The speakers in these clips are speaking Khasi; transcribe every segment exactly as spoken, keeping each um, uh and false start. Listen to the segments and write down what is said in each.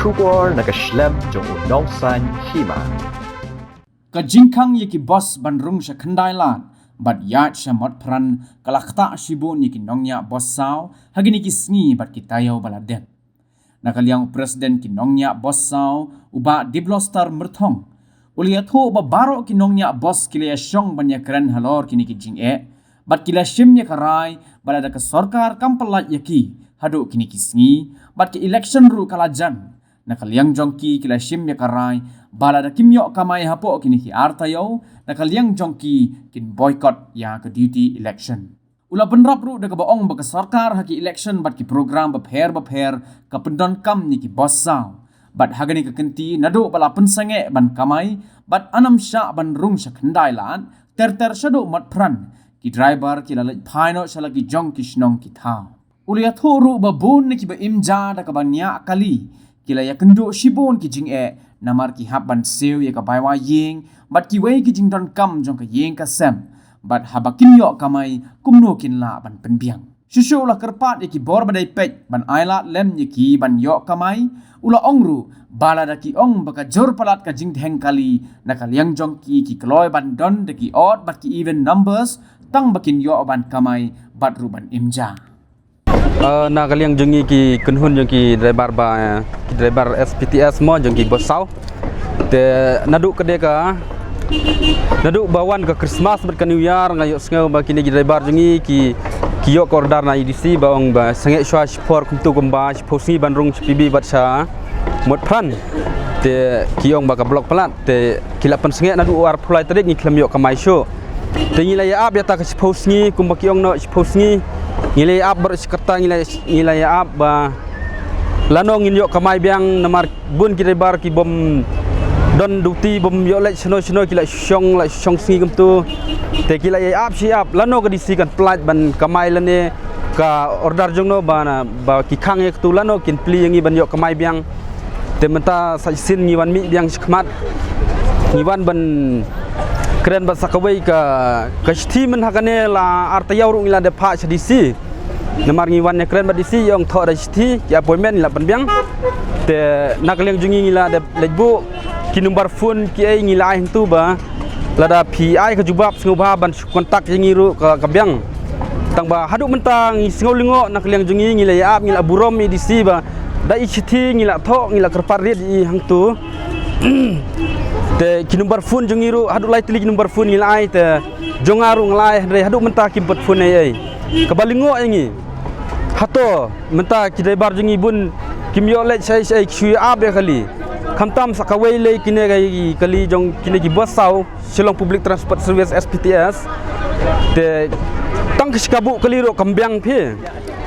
Khubor na ka shlem jong u Nongsaiñ Hima. Ka jingkhang ïa ki bos ban rung sha Khyndailad bad ïaid sha Motphran ka la ktah shibun ïa ki nongñiah bos saw ha kine ki sngi bad ki taïew ba la dep. Na ka liang u President ki nongñiah bos saw, u Bah Dibloster Myrthong, u la ïathuh ba baroh ki nongñiah bos ki la ïashong ban ïakren halor kine ki jingeh bad ki la shim ïa ka rai ba lada ka sorkar kam pyllait ïa ki haduh kine ki sngi bad ka election ruh ka la jan, na ka liang jong ki ki la shim ïa ka rai ba lada kim ïoh kamai hapoh kine ki ar taïew, na ka liang jong ki kin boycott ïa ka duty election. U la bynrap ruh da kaba ong ba ka sorkar ha ki election bad ki program bapher bapher ka pyndonkam ïa ki bos saw. Bad ha kane ka kynti naduh ba la pynsangeh ban kamai bad ym shah ban rung sha Khyndailad, ter ter shaduh Motphran, ki driver ki la leit phai noh sha la ki jong ki shnong ki thaw. U la ïathuh ruh ba bun na kiba im ja da kaba ñiah kali ki la ïakynduh shibun ki jingeh namar ki hap ban siew ïa ka bai wai ïing bad kiwei ki jingdonkam jong ka ïing ka sem, bad haba kin ïoh kamai kumno kin lah ban pynbiang. Shuh shuh u la kyrpad ïa ki bor ba dei peit ban ailad lem ïa ki ban ïoh kamai. U la ong ruh ba lada ki ong ba ka jur palat ka jingdheng kali, na ka liang jong ki ki kloi ban don da ki odd bad ki even numbers tang ba kin ïoh ban kamai bad ruh ban im ja. Uh, na ka liang jong ngi ki kynhun jong ki driver ba, ki driver S P T S mo, jong ki bos saw. Te naduh ka dei ka, naduh ba wan ka Christmas bad ka New Year nga ïohsngew ba kine ki driver jong ngi ki, ki ïoh ka order na E D C ba ong ba sangeh shuwa shipor kumtu kumba shiphew sngi ban rung sha P B bad sha Motphran. Te ki ong ba ka block palat, te ki la pynsangeh naduh arphew lai tarik ngi khlem ïoh kamai shuh. Te ngi la ïa ap ïa ta ka shiphew sngi, kumba ki ong noh shiphew sngi. Ngi la ïa ap baroh shi katta, ngi la, ngi la ïa ap ba lano ngin ïoh kamai biang namar bun ki driver ki bym don duty, bym ïoh leit shano shano, ki la shong, la shong sngi kumtu. Te ki la ïa ap shi ap lano ka D C kan pyllait ban kamai lane ka order jong no ba na, ba ki khang ïa katu lano kin plie ïa ngi ban ïoh kamai biang. Te mynta sa shisien ngi wan mih biang shakhmat. Ngi wan ban kren bad sa kawei ka, ka shithi, mynta ha kane la ar taïew ruh ngi la dep phah sha D C. Namar ngi wan ïa kren bad D C, ïa ong thoh da shithi, ki appointment ngi la pynbiang. Te na ka liang jong ngi ngi la dep leit buh ki number phone kiei ngi la ai hangtu ba lada phi ai ka jubab sngewbha ban contact ïa ngi ruh ka, ka biang. Tang ba haduh mynta ngi sngew lyngngoh na ka liang jong ngi, ngi la ïa ap, ngi la burom ïa D C ba da i shithi ngi la thoh, ngi la kyrpad rit ïa i hangtu. Te ki number phone jong ngi ruh haduh lai tylli ki number phone ngi la ai, te jong nga ruh nga la ai, hynrei haduh mynta kim pat phone ei ei. Kaba lyngngoh ïa ngi, hato mynta ki driver jong ngi bun kim ïoh leit shaei shaei, ki shu ïa ap ïa kali. Khamtam sa kawei lei kine ki kali jong kine ki bos saw, Shillong Public Transport Service, S P T S. Te tang ka shikabuh kali ruh kam biang phi.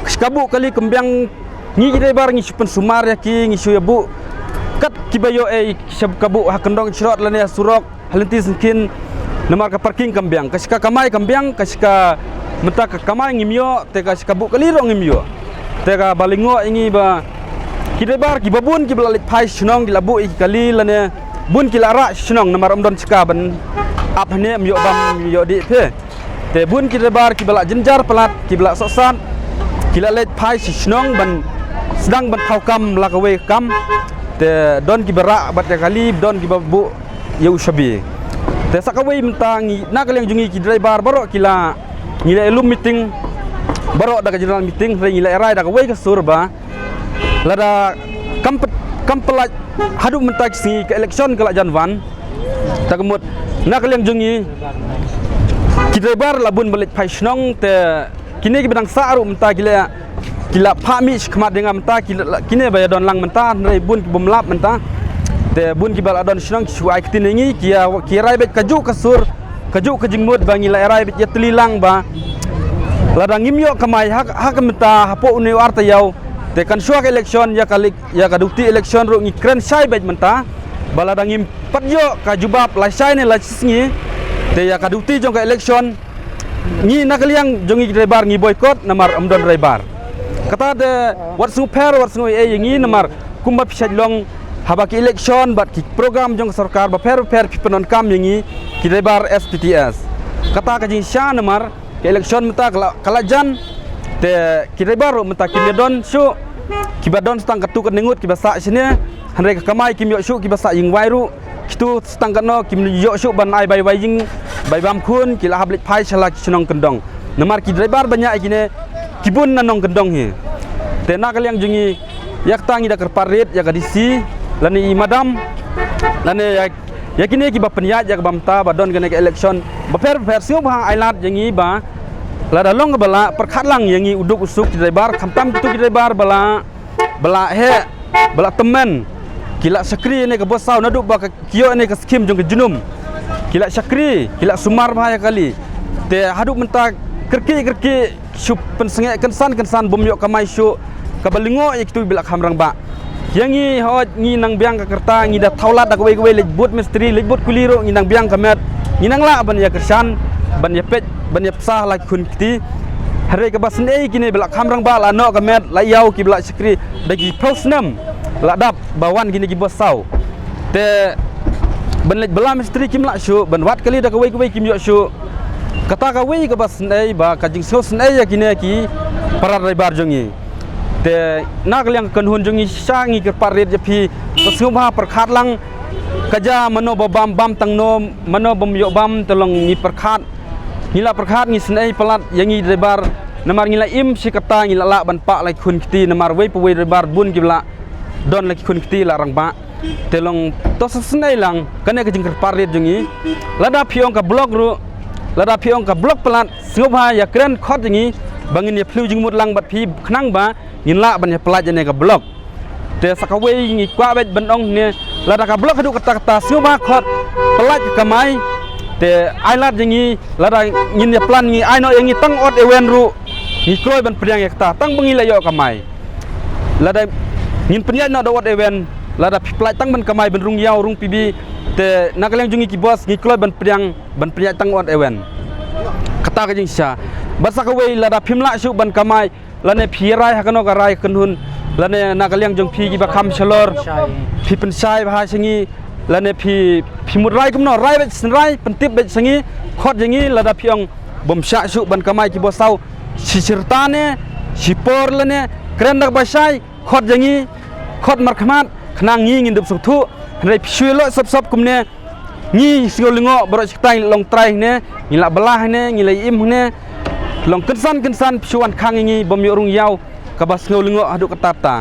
Ka shikabuh kali kam biang, ngi ki driver ngi shu pynsumar ïa ki, ngi shu ïa buh kat kiba ïoh ei, ki shikabuh ha kyndong shrot lane ha surok, ha lynti syngkien, namar ka parking kam biang, ka shika kamai kam biang, ka shika mynta ka kamai ngim ïoh, te ka shikabuh kali ruh ngim ïoh. Te kaba lyngngoh ïa ngi ba ki driver kiba bun kiba la leit phai shnong ki la buh ïa ki kali lane bun ki la rah shnong namar ym don shika ban ap hangne, ym ïoh bam ym ïoh dih phi. Te bun ki driver kiba la jynjar palat, kiba la sohsat, ki la leit phai sha shnong ban sdang ban thaw kam la kawei ka kam. Te don kiba rah bad ïa kali, don kiba buh ïa u shabi. Te sa kawei mynta ngi na ka liang jong ngi ki driver baroh ki la, ngi la ïa lum meeting baroh da ka general meeting, hynrei ngi la ïa rai da kawei ka sur ba lada kam py-, kam pyllait haduh mynta ki sngi, ka election ka la jan wan. Ta ka mut na ka liang jong ngi ki driver la bun ban leit phai shnong, te kine kiba dang sah ruh mynta ki la, ki la phah mih shakhmat ïa nga mynta, ki la, kine ba ïa don lang mynta, hynrei bun ki bym lap mynta. Te bun kiba la don shnong ki shu ai ktien ïa ngi, ki ïa, ki ïa rai beit kajuh ka sur, kajuh ka jingmut ba ngi la ïa rai beit ïatylli lang ba lada ngim ïoh kamai ha, ha ka mynta hapoh une u ar taïew, te kan shuwa ka election ïa ka lei ïa ka duty election ruh ngi kren shai beit mynta ba lada ngim pat ïoh ka jubab lashai ne lashisngi, te ïa ka duty jong ka election ngi na ka liang jong ngi ki driver ngi boycott namar ym don driver. Kata te wat sngewpher wat sngew ei ei ïa ngi namar kumba phi shait long, haba ki election bad ki program jong ka sorkar bapher bapher phi pyndonkam ïa ngi ki driver S P T S. Kata ka jingshisha namar ka election mynta ka la, ka la jan, te ki driver ruh mynta kim ïa don shuh, kiba don stang katto katne ngut kiba sah shane, hynrei ka kamai kim ïoh shuh kiba sah ïing wai ruh, kito stang katno kim ïoh shuh ban ai bai wai ïing, bai bam khun, ki la hap leit phai sha la ki shnong kyndong. Namar ki driver ba ñiah ïa kine ki bun na nongkyndong hi. Te na ka liang jong ngi, ïa kata ngi da kyrpad rit ïa ka D C lane i madam, lane ïa, ïa kine kiba pynïaid ïa kaba mynta ba don kane ka election bapher bapher, sngewbha ai lad ïa ngi ba lada long kaba lah, pyrkhat lang ïa ngi u duk u suk ki driver, khamtam kito ki driver ba la, ba la heh, ba la tymmen, ki la shakri ïa kane ka bos saw naduh ba ka ki ïoh ïa kane ka skim jong ka Jnum. Ki la shakri, ki la sumar bha ïa kali. Te haduh mynta kyrkieh kyrkieh shu pynsangeh kynsan kynsan, bym ïoh kamai shuh kaba lyngngoh ïa kito kiba la kham rangbah. Ïa ngi hooid ngi nang biang ka rta, ngi da thaw lad da kawei kawei, leit bud mistri, leit bud kuli ruh ngi nang biang ka met. Ngi nang lah ban ïa kyrshan, ban ïa peit, ban ïa pynshai la ki khun ki kti. Hynrei kaba sngewsih kine ba la kham rangbah, la noh ka met, la ïaw kiba la shakri da ki phew snem, la dap ba wan kine ki bos saw. Te ban leit bylla mistri kim lah shuh, ban wad kali da kawei kawei kim ïoh shuh. Kata kawei kaba sngewsih ba ka jingsngewsih ïa kine ki para driver jong ngi. Te na ka liang ka kynhun jong ngi shisha ngi kyrpad rit ïa phi, to sngewbha pyrkhat lang, ka jia mano ba bam, bam tang no, mano bym ïoh bam, te long ngi pyrkhat. Ngi la pyrkhat, ngi sngewsih palat ïa ngi driver. Namar ngi la im shi katta, ngi la lah ban pah la ki khun ki kti, namar wei pa wei driver bun kiba la don la ki khun ki kti la rangbah. Te long to sngewsih lang, kane ka jingkyrpad rit jong ngi. Lada phi ong ka block ruh, lada phi ong ka block palat, sngewbha ïa kren khot ïa ngi ba ngin ïa phylliew jingmut lang bad phi, khnang ba ngin lah ban ïa pynlait ïa kane ka block. Te sa kawei ngi kwah beit ban ong ne, lada ka block haduh katta katta, sngewbha khot pynlait ka kamai. Te ai lad ïa ngi, lada ngin ïa plan ngi ai noh ïa ngi tang ot ewen ruh, ngi kloi ban pdiang ïa kata tang ba ngi la ïoh kamai. Lada ngin pynïaid noh da ot ewen, lada phi pynlait tang ban kamai, ban rung ïaw rung P B, te na ka liang jong ngi ki bos ngi kloi ban pdiang, ban pynïaid tang ot ewen. Kata ka jingshisha. Bad sa kawei, lada phim lah shuh ban kamai, lane phi rai ha kano ka rai kynhun, lane na ka liang jong phi kiba kham shalor, phi pynshai bha sha ngi, lane phi, phi mut rai kumno, rai beit sngewrai, pyntip beit sha ngi, khot ïa ngi, lada phi ong bym shah shuh ban kamai ki bos saw, shi shi rta ne, shi por lane, kren da kaba shai, khot ïa ngi, khot markhmat, khnang ngi ngin dup sngewthuh, hynrei phi shu ïaleh sop sop kumne, ngi sngew lyngngoh baroh shi katta, ngi long trai hangne, ngi la bylla hangne, ngi la im hangne. Long kynsan kynsan phi shu wan khang ïa ngi bym ïoh rung ïaw kaba sngew lyngngoh haduh katta katta.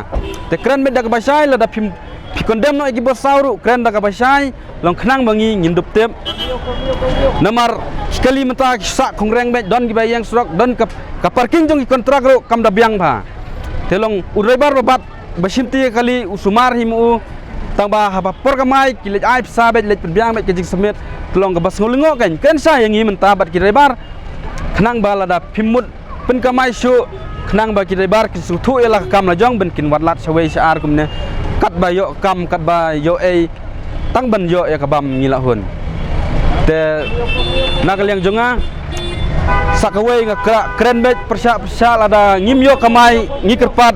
Te kren beit da kaba shai, lada phim, phi condemn noh ïa ki bos saw ruh, kren da kaba shai, long khnang ba ngi ngin dup tip. Namar ki kali mynta ki sah khongreng beit, don kiba ïeng surok, don ka, ka parking jong ki kontrak ruh kam da biang bha. Te long u driver ba bat ba shim ti kali u sumar hi mo u. Tang ba haba por kamai ki leit ai pisa beit, leit pynbiang beit ka jingsubmit. Te long kaba sngew lyngngoh, kan kren shai ïa ngi mynta bad ki driver, khnang ba lada phim mut pynkamai shuh, khnang ba ki driver kin sngewthuh ïa la ka kam la jong, ban kin wad lad shawei sha ar kumne, katba ïoh kam, katba ïoh ei, tang ban ïoh ïa ka bam ngi la hun. Te na ka liang jong nga, sa kawei nga kra-, kren beit pyrshah pyrshah, lada ngim ïoh kamai, ngi kyrpad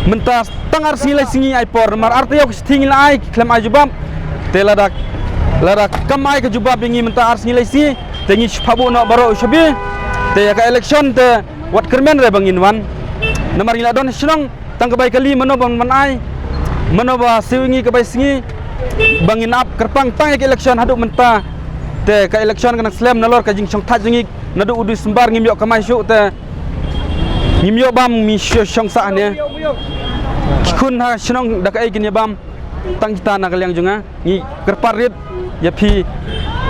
mynta tang ar sngi lai sngi ai por, namar ar taïew ka shithi ngi la ai, ki khlem ai jubab. Te lada, lada kam ai ka jubab ïa ngi mynta ar sngi lai sngi, te ngi shu phah buh noh baroh u shabi. Te ïa ka election te wat kyrmen re ba ngin wan. Namar ngi la don shnong, tang ka bai kali mano ban ban ai, mano ba siew ïa ngi ka bai sngi, ba ngin ap kyrpang tang ïa ka election haduh mynta. Te ka election ka nang slem nalor ka jingshongthait jong ngi, naduh u December ngim ïoh kamai shuh, te ngim ïoh bam, ngi shu shong sah ne. Ki khun ha shnong da kaei kin ïa bam. Tang kita na ka liang jong nga ngi kyrpad rit ïa phi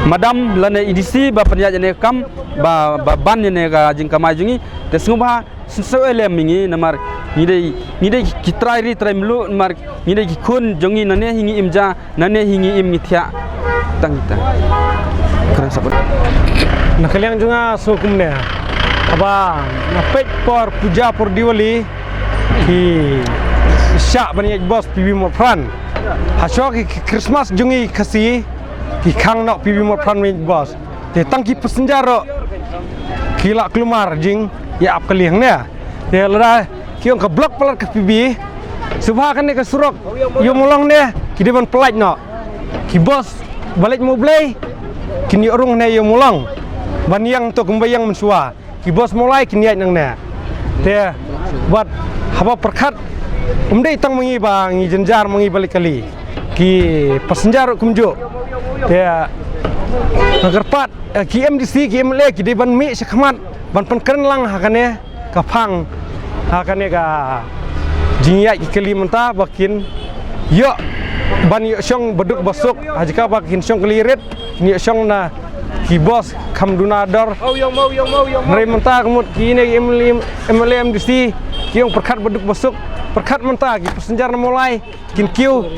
madam lane i D C ba pynïaid ïa ne ka kam, ba, ba ban ïa ne ka jingkamai jong ngi. Te sngewbha sngewsih lem ïa ngi, namar ngi dei, ngi dei ki trai ri trai mluh, namar ngi dei ki khun jong ngi, nane hi ngi im ja, nane hi ngi im ngi thiah. Tang kita. Kren sabut. Na ka liang jong nga sngew kumne. Haba nga peit por puja por Diwali, ki shah ban ïaid bos P B Motphran. Hashuwa ki, ki Christmas jong ngi Khasi, ki khang noh P B Motphran ban ïaid bos. Te tang ki passenger ruh ki la kulmar jingïa ap kali hangne. Te lada ki ong ka block palat ka P B, sngewbha kane ka surok Ïewmawlong ne ki dei ban pynlait noh. Ki bos ba leit Mawblei kin ïoh rung hangne Ïewmawlong ban ïeng to kumba ïeng mynshuwa. Ki bos Mawlai kin ïaid nangne. Te bad haba pyrkhat Um dei tang ma ngi ba ngi jynjar, ma ngi ba leit kali, ki passenger ruh kumjuh. Te nga kyrpad, eh, ki M D C, ki M L A ki dei ban mih sha khmat ban pynkren lang ha kane ka phang, ha kane ka jingïaid ki kali mynta, ba kin ïoh ban ïoh shong baduk basuk, ha jaka ba kin shong kali rit, kin ïoh shong na ki bus kham duna dor. Hynrei mynta ka mut kine ki M L A, M L A, M D C ki ong pyrkhat baduk basuk, pyrkhat mynta ki passenger na Mawlai kin kiew,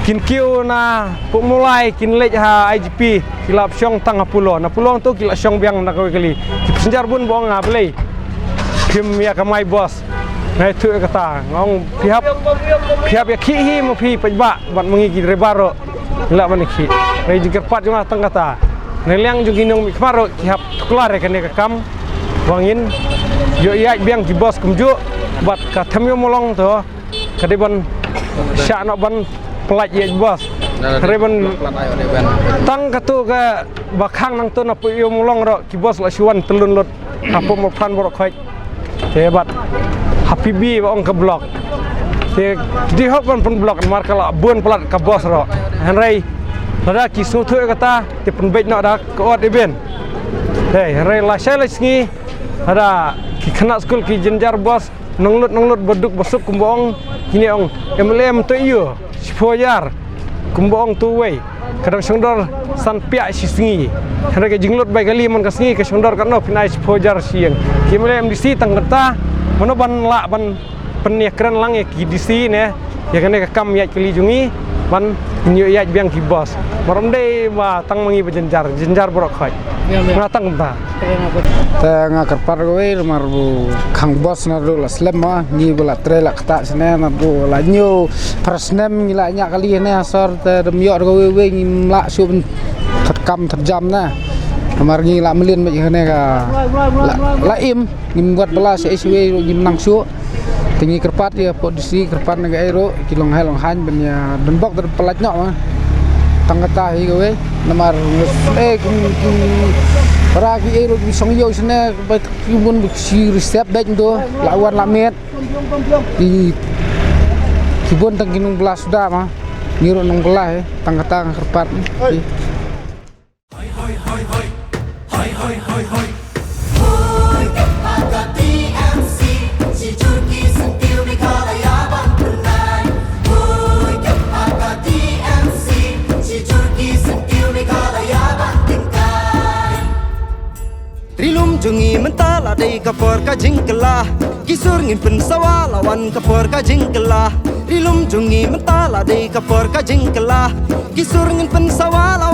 kin kiew na puk Mawlai, kin leit ha I G P, ki la ap shong tang ha Pulo. Na Pulo tu ki la shong biang na kawei kali. Ki passenger bun ba ong, ah, balei phim ïa kamai bus? Nga ïathuh ïa kata, nga ong phi hap, phi hap ïa khih hi ma phi paidbah, bad ma ngi ki driver ruh ngi lah ban ïa khih. Hynrei jingkyrpad jong nga tang kata, na liang jong ki nongmihkhmat ruh ki hap tuklar ïa kane ka kam, ba ngin ïoh ïaid biang ki bus kumjuh, bad ka Them Ïew Mawlong to ka dei ban shah noh ban pyllait ïaid bus. Hynrei ban tang katu kaba khang nangtu na Puk Ïew Mawlong ruh ki bus la shu wan tyllun lut ha Puk Mawphran baroh khoit. Te bad ha P B ba ong ka block. Te ki dei hok ban pynblock namar ka la bun palat ka bus ruh. Hynrei lada ki sngewthuh ïa kata te pynbeit noh da ka ot ibin. Hei, hynrei lashai lashisngi lada ki khynnah skul ki jynjar bus nonglut nonglut baduk basuk kumba ong kine, ong M L A mynta ïoh shiphew hajar kumba ong tu wei, ka dang shongdor san piah shi sngi. Hynrei ka jinglut bai kali man ka sngi ka shongdor katno, phin ai shiphew hajar shi ïing. Ki M L A M D C tang kata mano ban lah ban pynïakren lang ïa ki D C ne ïa kane ka kam ïaid kali jong ngi ban ïoh ïaid biang ki bus. Mar ym dei ba tang ma ngi ba jynjar, jynjar baroh khoit. Nga tang kata. Te nga kyrpad kawei namar ba khang bus naduh la slem ma ngi ba la trei la ktah shane naduh la hynñiew phra snem ngi la ñiah kali ne ha sor te dam ïoh da kawei wei ngim lah shuh ban thad kam thad jam na. Namar ngi la mlien bad kane ka la, la im ngim wad bala sha ei sha wei ruh ngim nang shuh. Te ngi kyrpad ïa pud D C kyrpad na kaei ruh ki long hai long hain ban ïa don bok da pyllait noh ma. Tang kata hi kawei namar eh ki, ki para ki ei ruh ki song ïew shane ba ki bun ba ki shi reserve bad ndu la wan la miet. Ki, ki bun tang ki nongbylla suda ma. Ngi ruh nongbylla hi tang kata nga kyrpad. Ri lum jong ngi mynta la dei ka por ka jingkylla. Ki sur ngin pynsawa la wan ka por ka jingkylla. Ri lum jong ngi mynta la dei ka por ka jingkylla. Ki sur ngin pynsawa la